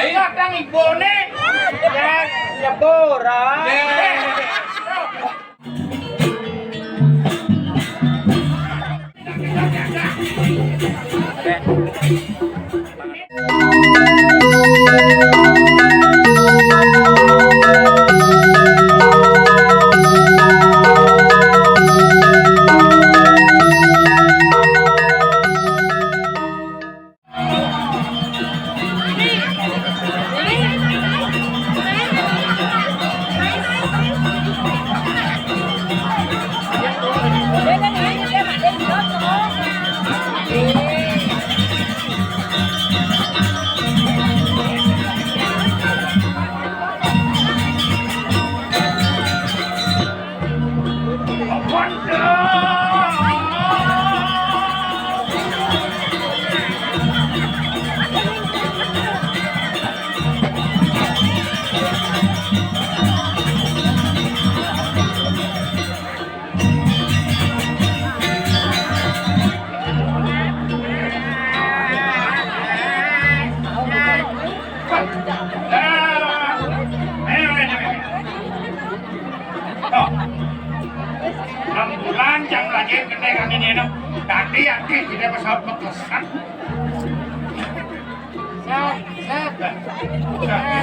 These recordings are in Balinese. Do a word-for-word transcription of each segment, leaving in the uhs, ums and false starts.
Ingat nang ibune. Ya, ya ora. Enam bulan cang lagi kene kami ni, no. Tadi ati kita pesawat pekesan. Set, set. Set,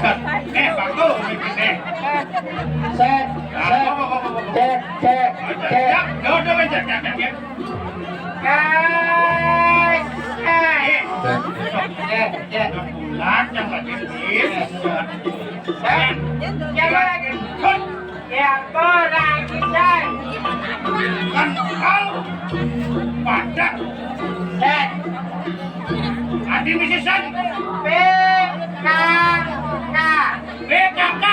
set. Eh, bagus, ini. Set, set. Cek, cek, cek. Ya, ya udah, cek, cek, cek, cek. Guys, guys. Cek, cek, cek. Enam bulan cang lagi, Din. Set. Jalan. Hut. Ya, kurang ajar. Kan kau padat. Set. Adi misi set. P K K. P K K.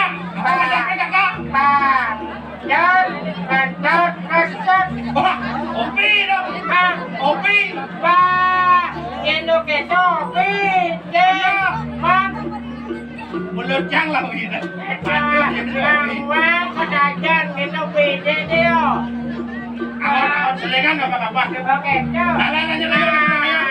Apa ada P K K? Pak. Dan kentut keset. Wah, opi dong. Ah. Opi. Pak. Kendo keso opi. Iya. Pak. Mulut cang lah, Win. Wah, pedagang minum bede dia. Awan, awan selengan apa-apa. Coba keco. Alah, lanjut, lanjut, lanjut, lanjut.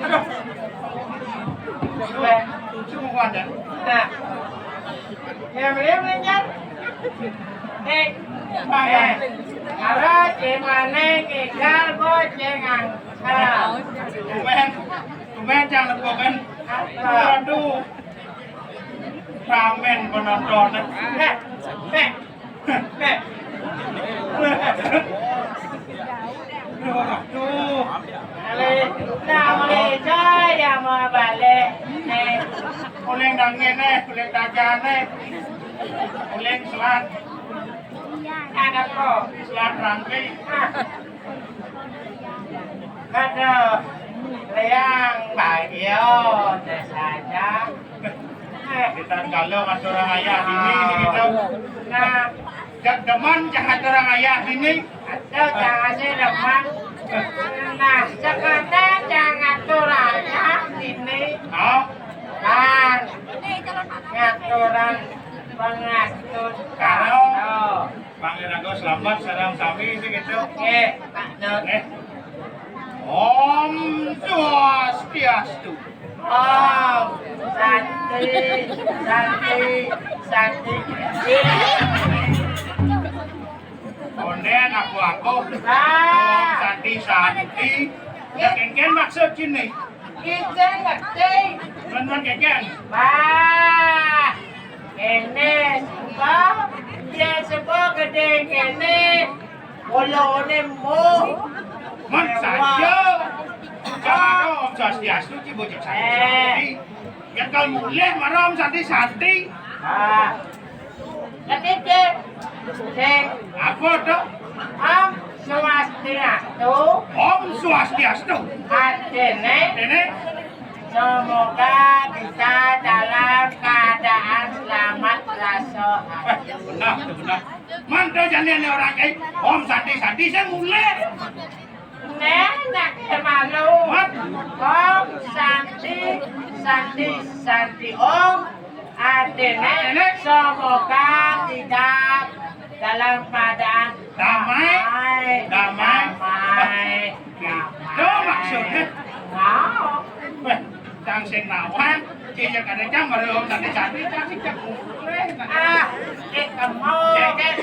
Aduh. Tujuh muat ya. Nah. Ya, boleh belajar. Eh, eh. Ara cemane ngegal go cengang. Tumben, tumben jangan lepokan. Apa? Waduh. Ramen penonton. Eh, eh. Aduh. Balik. Nah, mulai saya mau balik. Nih. Uling dangin nih, uling tajan nih. Uling selat. Ada kok. Selat rangki. Ah. Aduh, Liang Bagio, desa aja. Eh, kita kalau ngatur orang ayah ini, ini kita. Nah, jak demen, jangan orang ayah ini. Atau jangan sih demen. Nah, sekarang jangan ngatur ayah ini. Oh. Nah, ngaturan pengatur. Kalau. Oh. Panggih raga selamat sareng sami sing kéto. Nggih, Pak Dut. Nggih. Om Swastiastu. Om Santi, Santi, Santi. Ondén aku-aku. Ah. Om Santi, Santi. Ya, kéngkén maksud kéné. Ijin ngerti. Bener, kéngkén. Bah. Kéné, sapa? Yén sapa gedé kéné, oloné muh. Mun saja. Jangan Om Swastiastu, Ci Bocah Santi. Eh. Santi. Yén kal mulih marang Om Santi Santi. Ah. Ngerti, Cik? Sing. Apa to? Om Swastiastu. Om Swastiastu. Artinya, ini semoga kita dalam keadaan selamat rasa. Eh, benar, benar. Mantap jani ini orang kayak Om Santi Santi saya mulai. Neh, nak malu. Om Santi Santi Santi Om. Artinya, semoga tidak dalam keadaan damai. Damai. Damai. Itu maksudnya. Mau. Weh, cang sing nawang, cicak ada cang baru Om Santi Santi, cang sing cang mulai. Ah, eh, kamu, eh,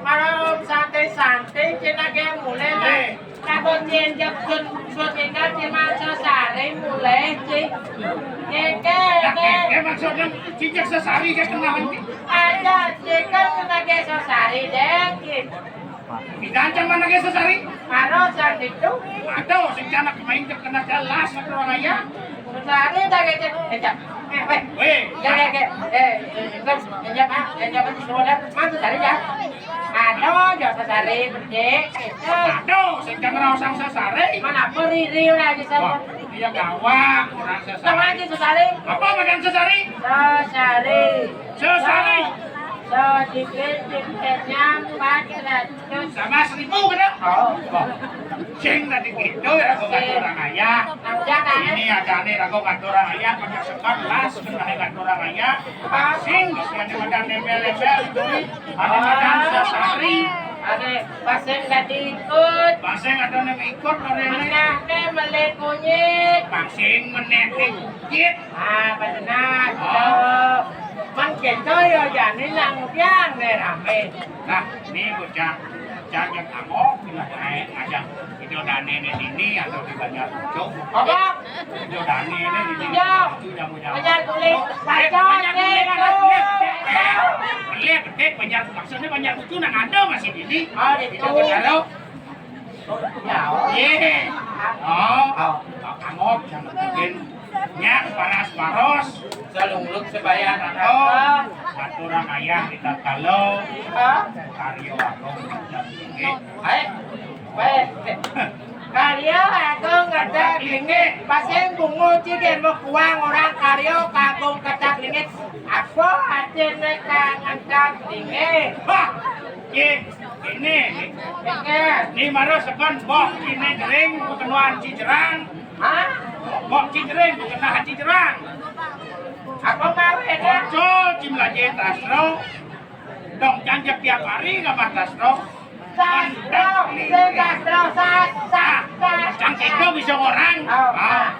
baru Om Santi Santi, cina kayak mulai lah. Eh. Takut jenjak sun, sun tinggal di masa sari mulai, cik. Keke, keke. Maksudnya, cicak sesari ke kenalan, cik. Ada, cik, kan sebagai sesari, deh, cik. Kita ancaman lagi sesari. Mano saat itu? Aduh, sing anak main ke kena jelas, satu orang aja. Sesari, dah, keke. Eh, cak. Eh, weh. Weh. Ya, ya, ya. Eh, eh, eh, ya, Pak. Ya, ya, Pak. Semua dah. Mana sesari, ya? Aduh, ya, sesari, bedik. Aduh, sing kenal sang sesari. Mana periri lagi sama? Wah, iya gawat, orang sesari. Sama aja sesari. Apa badan sesari? Sesari. Sesari. Sedikit tiketnya empat ratus. Sama seribu kena? Oh. Sing tadi gitu ya, aku kata orang ayah. Ini ada nih, aku kata orang ayah, pakai sekar, las, kena kata orang ayah. Pasing, bisa ada madan nempel-nempel, ada madan sesari. Ada pasing tadi ikut. Pasing ada nempel ikut, ada ini. Anaknya melek kunyit. Pasing menetik kunyit. Ah, benar. Oh. Mang kita ya, jadi nang biang nih rame. Nah, ini bocah, bocah yang kamu, bila naik ngajak. Itu Dani ini, ini atau di Banjar Pucuk. Apa? Itu Dani ini, ini. Iya. Itu jamu-jamu. Banjar Kulit. Oh, eh, Banjar Kulit, Banjar Kulit. Kulit, Banjar, maksudnya Banjar Pucuk nang ada masih ini. Oh, itu. Itu Banjar. Ya, oh. Iya. Oh. Oh. Kamu jangan bikin. Nyak paras-paros. Selungluk sebaya rata. Aturang ayah kita kalau. Hah? Karyo agung kerja tinggi. Hai. Baik. Karyo agung kerja tinggi. Pasing bungu cige mau kuang orang karyo kagung kerja tinggi. Apa artinya kerja tinggi? Hah. Ye, ini. Ini. Ini baru sekon boh ini gering kenuan Cijerang. Hah? Bok Cijereng, bukan Haji Jerang. Apa mau ini? Muncul Jim Laje Tasro. Dong janjek tiap hari nggak mah Tasro. Tasro, sing Tasro, sas, sas, sas. Cang kiko bisa orang. Oh, ah.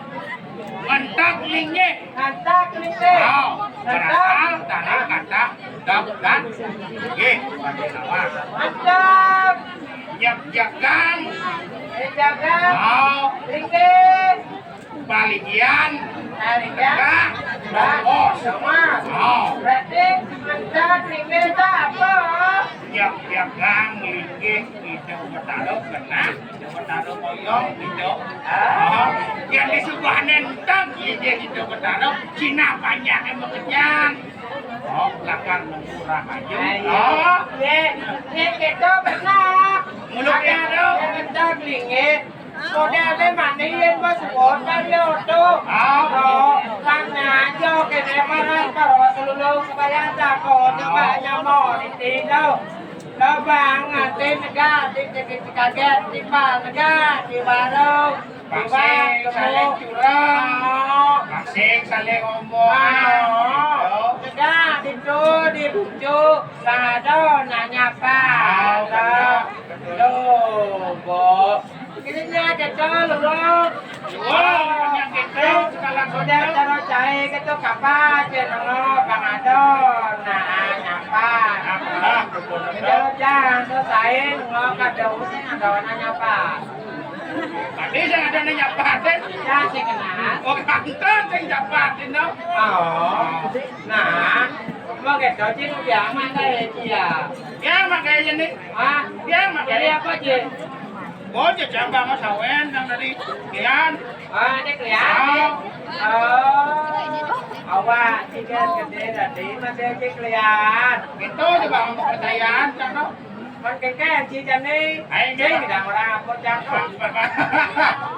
Mentak linggih. Mentak linggih. Oh, berasal dari kata dap dan gih. Mantap. Nyep jagang. Nyep jagang. Oh. Linggih. Baligian. Baligian. Tegak. Bos. Bos. Oh. Berarti mentak linggih itu apa? Nyep jagang, linggih, itu bertaruh kena. Betara moyong gitu. Ah. Yang di sebelah nentang, iya, dia gitu, Betara. Cina panjangnya mau kenyang. Oh, lakar mengurang aja. Ayo. Oh. Ye, ye, gitu, benar. Mulut ada itu. Yang nentang, linggih. Kode ada mani, yang bos, kode, yo, tuh. Ah. Oh, tanya aja, oke, deh, para, para, seluruh, supaya tak, kode, banyak, mau, di sini, tuh. Lobang ati negak, di, di, di, di kaget, tiba negak, di warung, tiba Pasing saling curang. Pasing saling ngomong. Ah, gitu. Negak, di tu, di bucu, sado nanya apa? Ah, benar. Loh, Bo. Ini nya cocok, loh. Wah, penyakit itu segala sudah macam. Taruh cai ke tu kapal je, nengok Bang Adon. Nah, nyapa. Apa? Jauh-jauh selesai, nengok kada usah ada orang nyapa. Tadi saya ada nanya apa, Dek? Ya, saya kenal. Oh, kantor saya nyapa, Dek, no? Oh, nah, mau gitu, Cik, biar mana ya, Cik, ya? Ya, makanya nih. Ah, ya, makanya. Jadi apa, Cik? Oh, jejambang sawen yang dari Kian. Ah, ini Kian. Oh. Oh. Awak tiga gede tadi masih aja Kian. Itu coba percayaan kan, no? Kon kéngkén, ci jani. Ayo, sing, dah ora apa, Cang. Bang, bang, bang.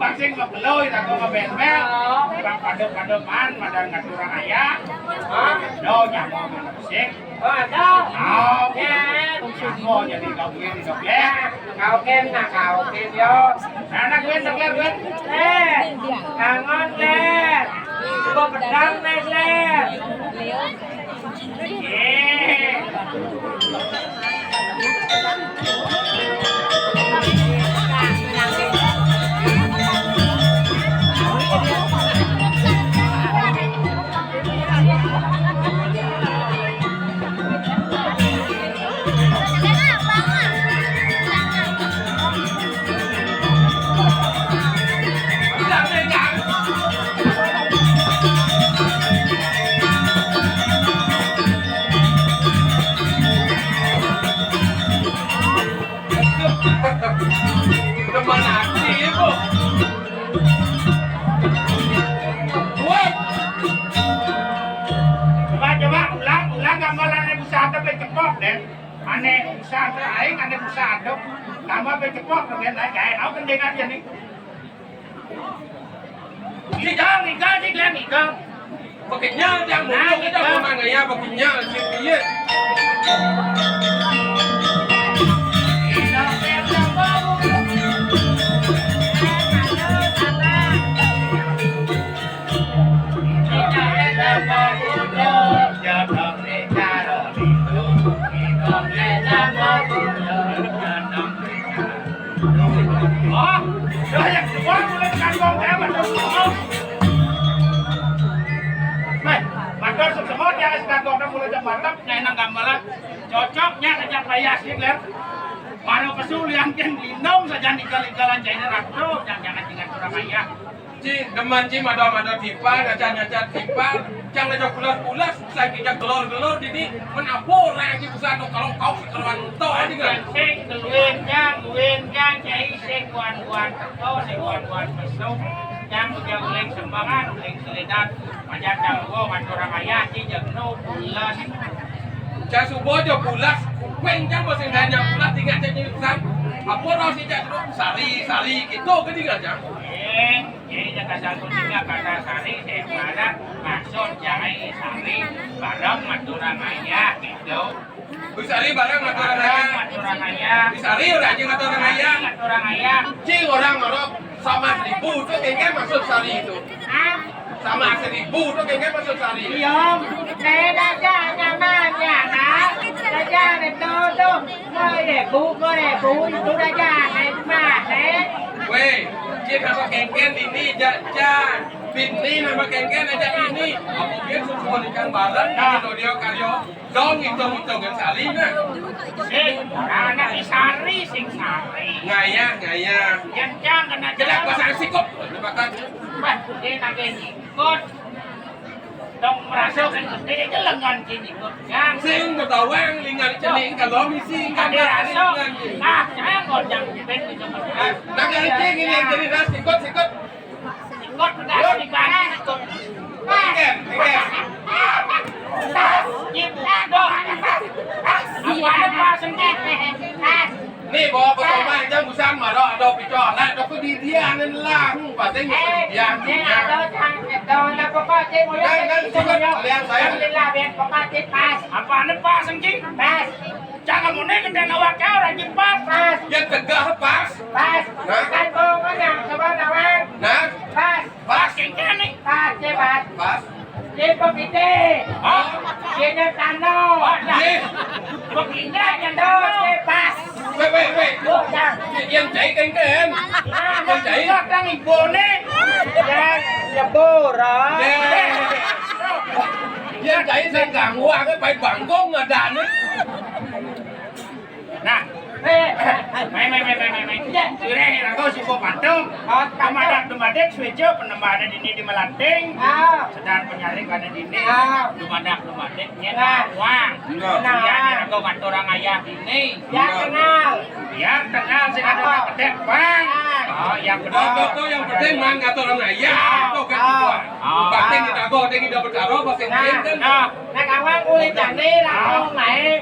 Bang sing ngebeloy, aku ngebel-bel. Oh. Bang padep-padepan, madang ngaturang ayah. Hah? Do, nyamuk, sing. Oh, ada. Oh, ya. Nyamuk, jadi kau kira, kau kira. Kau kira, nah, kau kira, yo. Nah, nah, gue, gue, gue. Eh, bangun, Ler. Gua pedang, Ler. Demen aksi ya, Bu. Woi. Coba, coba, ulang, ulang gambaran yang bisa ada pencepok, deh. Ane usaha aing, ane usaha adep. Tambah pencepok, deh, naik, naik. Aku kendeng aja nih. Cik, jangan nikah, cik, jangan nikah. Pakai nyal, jangan ngomong, kita mau nanya, pakai nyal, cik, iya. Oh, banyak semua mulai kantong saya, matur semua. Hei, matur semua, dia kantong mulai jam mantap, nyenang gamelan. Cocoknya ngajak payah sih, Ler. Baru pesu liangkin lindung saja nikal-nikalan jahit ratu, jangan-jangan tinggal kurang ayah. Ci, demen, ci, mada-mada timpal, nyacat-nyacat timpal, cang ngajak pulas-pulas, saya kijak gelor-gelor, dini, men apa orang ci, busan, kalau kau sekeruan to, aja, kan? Sing, keluin, jang, luin, jang, cai, sing, buan-buan, teko, sing, buan-buan, mesum, jang, udah uling sembangan, uling seledan, pajar, jang, gua, matur, ayah, ci, jang, no, pulas. Cang subuh aja pulas, kuping, cang, masih nanya pulas, tinggal, cang, ci, busan, apa orang si, cang, sari, sari, gitu, kan, tinggal, cang. Eh, Jadi, kata satu tiga kata sari, saya mana maksud jahit sari, bareng maturang ayah, gitu. Wis sari bareng maturang ayah. Maturang ayah. Wis sari udah aja maturang ayah. Maturang ayah. Cing orang ngerok sama seribu itu kayaknya maksud sari itu. Hah? Sama seribu itu kayaknya maksud sari. Iya, saya dah nyaman ya, nah. Saja itu tuh. Seribu, seribu, itu aja, naik mah, eh. Weh, cik apa kengken ini, jajan. Bini nama kengken aja ini. Apa dia suruh nikah bareng, nah. Ini dia karyo. Dong, hitung-hitungan sari, nah. Sing, anak sari, sing sari. Ngayah, ngayah. Yang jangan kena. Kena pasang sikut. Makan. Wah, dia nak sikut. Dong merasa kan gede aja lengan kini kok. Yang sing betawang lingan cening kalau misi kan ada rasa. Nah, saya mau jang ben itu. Nah, yang cing ini yang jadi ras sikut, sikut. Sikut pedas di bawah sikut. Tiket, tiket. Nyibuk dong. Apa ada pasang tiket? Nih, bawa ke rumah aja, busan, marah, ada picok, nah, ada kok di dia, angin lang, pasti nggak Eh, dia, ini dia. Ada sang, ada, ada pokok, cik, mulai Kan, kan, dari suka itu, kalian saya. Alhamdulillah, biar pokok, cik, pas. Apaan pas, Engki? Pas. Jangan mau naik ke tanah wakil, orang cik, pas. Pas. Yang tegak, pas. Pas. Nah. Kan, kok, kan, yang coba, kawan. Nah. Pas. Pas, Engki, nih. Pas, cik, pas. Pas. Di pepite. Hah? Di tano. Hah? Di pepite, tano, di pas. Weh, weh, weh. Bukan. Yang jahit kengken. Ah, yang jahit. Kadang ibone. Ya, ya, borak. Ya. Yang jahit saya ganggu, aku baik bangkong ada nih. Nah. Eh, mai, mai, mai, mai, mai, mai. Iya. Sire, aku si Bopatung. Oh, Patung. Dumadak, dumadak, suejo, penembak ada dini di Melanting. Ah. Sedang penyaring ada dini. Ah. Dumadak, dumadak, ya, nah. Wah. Nah. Iya, ini aku ngatur orang ayah ini. Ya, kenal. Ya, kenal, sing ada apa? Nak pedek, Bang. Ah. Oh, yang benar. Oh, betul, yang penting, Mang, ngatur orang ayah. Ah. Itu kan. Ah. Itu, Bang. Oh. Batin kita, Bang, kita bertaruh, Bang, nah, kan. Nah. Nah, kawan kulit jani, langsung naik.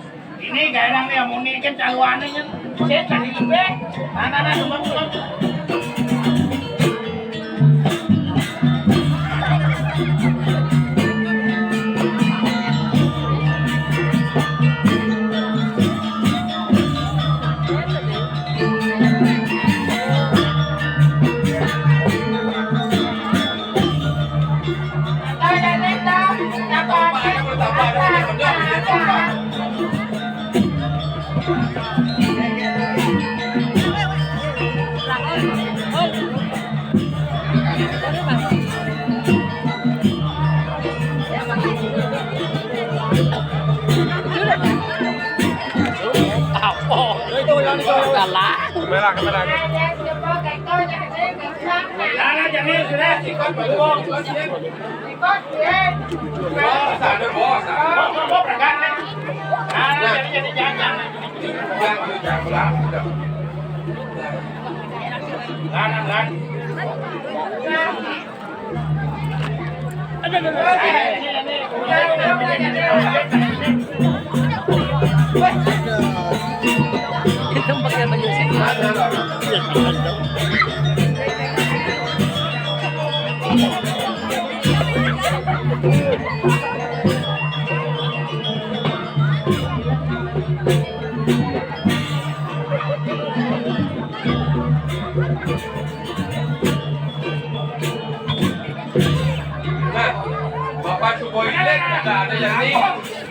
Ini gairang nih, amuni kan caluane kan. Saya tadi lebih. Nah, nah, nah, teman-teman. Apa? Itu yang itu. Salah. Kamera, kamera. Nah, nah, Jamil, sudah. Ikut, ikut. Ikut, ya. Bos, ada bos. Bos, bos, bos, berangkat, nih. Nah, Lan, lan. Itu pakai baju sih. Nah, Bapak Suboy ini ada, ada yang ini.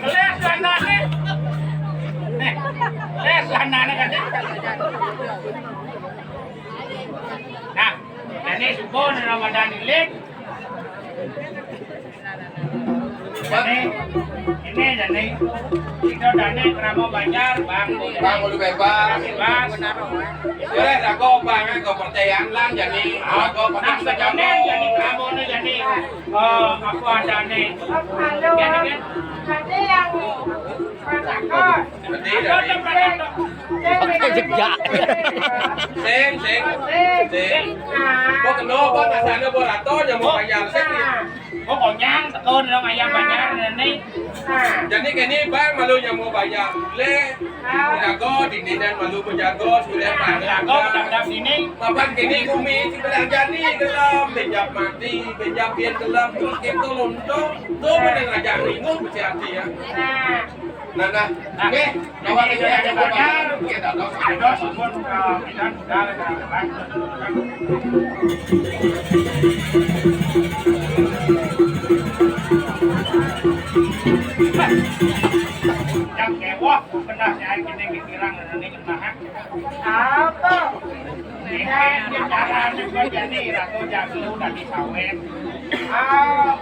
Les sana nih. Nih, les sana nih, kan. Nah, ini Suboy Ramadan Ilik. Ini, ini jadi kita dari Kramo Banjar, Bang. Bang, boleh bebas. Bebas. Boleh, aku Bang, aku percayaan lang, jadi aku penting. Nah, jadi Kramo nih, jadi, eh, aku ada nih. Halo. Jadi, kan? Ada yang Pakai jejak. Sing, sing. Sing. Kok kena apa? Rasanya borato nyamuk ayam sing. Kok konyang tekun dong ayam Banjar ini. Jadi kini Bang malu nyamuk ayam. Le, jago dini dan malu menjago sudah Bang. Jago tetap sini. Papan kini bumi sebelah jani gelem, benjak mati, benjak pian gelem, terus kita lonto. Tuh bener aja ringu mesti hati ya. Nah, nah, nah, nggih, ini awak ini ada Bapak. Ada sampun, eh, kita sudah, eh, yang kewah, benar saya kini kirang, ini kena hak. Apa? Ini bicara anu kok jadi, Ratu Jago tadi sawit. Ah,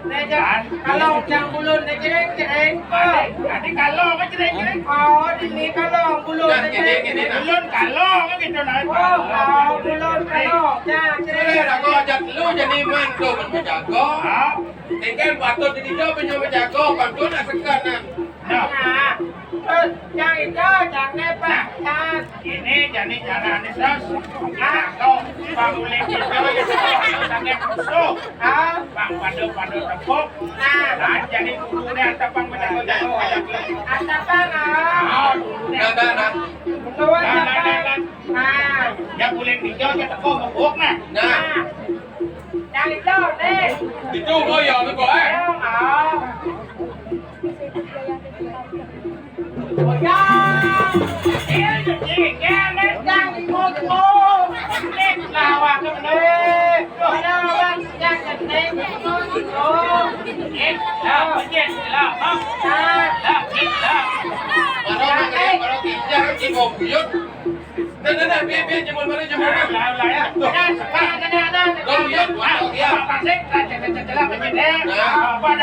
Nek, kalau yang bulun nek jering-jering, Pak. Tadi kalau apa jering-jering? Oh, ini kalau bulun nek jering-jering. Bulun kalau apa gitu nah. Oh, kalau bulun kalau. Ya, jering. Sudah, aku ajak lu jadi mantu menjago. Ah. Engkel patut jadi jawab menjago, pantun nak sekarang. Nah. Nah, terus yang itu jangan, Pak. Nah, ini jadi cara nih, Sos. Nah, kau bangunin kita, ya, Sos. Jangan rusuh. Ah. Bang pada-pada tepuk. Nah. Nah, jadi dulu deh, ada bang pada-pada. Ada bang, ah. Ah, dulu deh. Nah, nah, nah. Dulu, nah, nah, nah, nah. Nah. Ya, boleh dijawab, ya, tepuk, tepuk, nah. Nah. Nah. Yang itu, nih. Itu, oh, ya, lu, kok, eh? Ya, ah. Nah, nah, nah, biar, biar, jemur mana, jemur mana. Nah, nah, nah, nah, nah. Nah. Apa,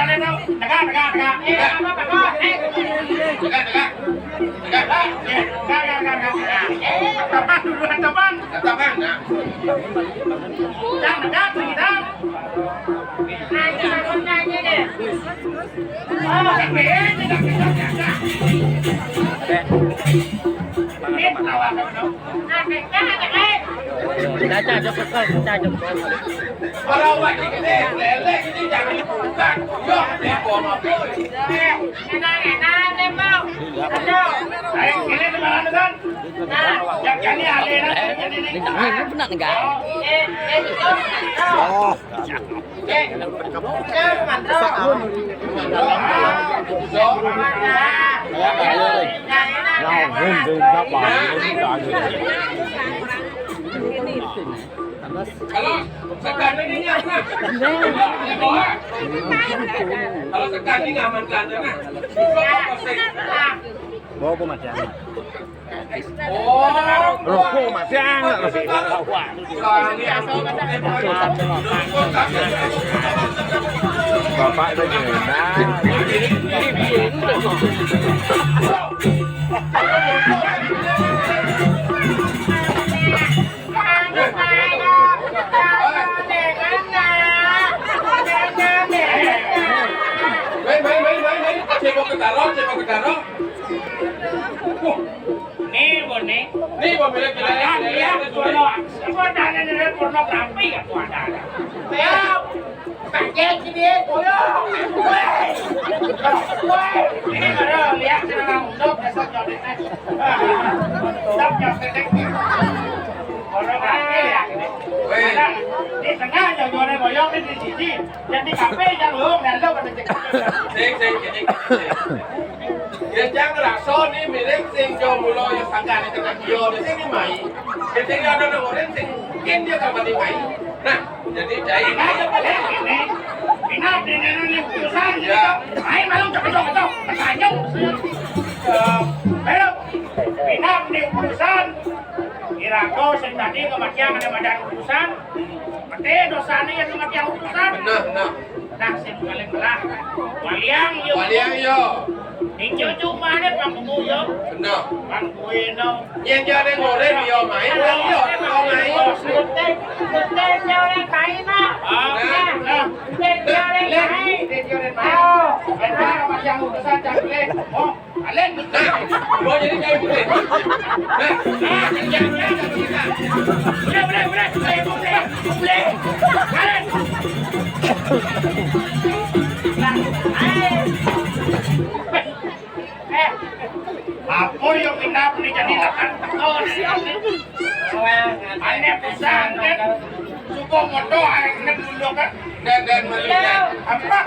apa, apa? Eh, apa, apa? Eh. Tegak, tegak. Tegak, tegak. Tegak. Eh, tegak, tegak, tegak. Eh, teman, duluan, teman. Teman, nah. Tegak, tegak, tegak. Nanya, nanya deh. Oh, eh, tegak, tegak, tegak. Ini tawa, tawa, tawa. Caca, jok, jok, caca, jok. Kalau lagi gede, lele gini jangan dibuka. Yo, dia mau apa? Enak, enak, nih, Bang. Aduh. Ayo, ini teman-teman. Nah. Ya, ini ada, ini, ini. Ini benar enggak? Eh, eh, itu. Oh. Kalau segan ini aman. Kalau segan ini aman kan, nah. Bawa apa, Mas, ya? Oh, rokok masih hangat masih. Bapak itu gimana? Baik, baik, baik, baik, baik. Cebok ketaro, cebok ketaro. Wah. Ini Ni pemilik kedai. Ada dia porno. Apa ada ada pornografi ya tuh ada ada. Ya, kaget sih dia. Boyong. Woi. Woi. Ini baru lihat senang untuk besok jodohnya. Besok jodohnya. Pornografi ya. Woi. Di tengah jodohnya boyong di sini. Jadi kafe yang lu nggak lu pada cek. Sing sing sing. Sing. Ya, jang raso ni milik sing jo mulo ya sangkan ni tengah kio ni sing ni mai. Sing ni ada nang orang sing mungkin dia kapan ni mai. Nah, jadi jai. Ini, ini, ini, ini urusan ni. Ya. Mai malam cepet dong, cepet. Tanya. Ya, belum. Pinap ni urusan. Irago sing tadi kematian ada badan urusan. Mati dosane ya kematian urusan. Benar, benar. Nah, sing paling belah. Waliang yo. Waliang yo. Ning cucu mana pangkumu yo? Benar. Pangkumu no. Yen dia ada ngoren yo main, yo, yo main. Ning cucu orang kain ah. Ah, nah. Ning cucu orang kain. Ning cucu orang kain. Oh, benar. Kematian urusan cakle. Oh. Alen, nah, mau jadi kayak gitu. Nah, nah, kerja, kerja, kerja. Boleh, boleh, boleh, boleh, boleh, boleh. Alen. Nah, ayo. Eh, apa yang pindah boleh jadi lakan tekor? Aneh pisan, kan? Suka motor, ayo, kan dulu, kan? Dan, dan, melihat. Apa?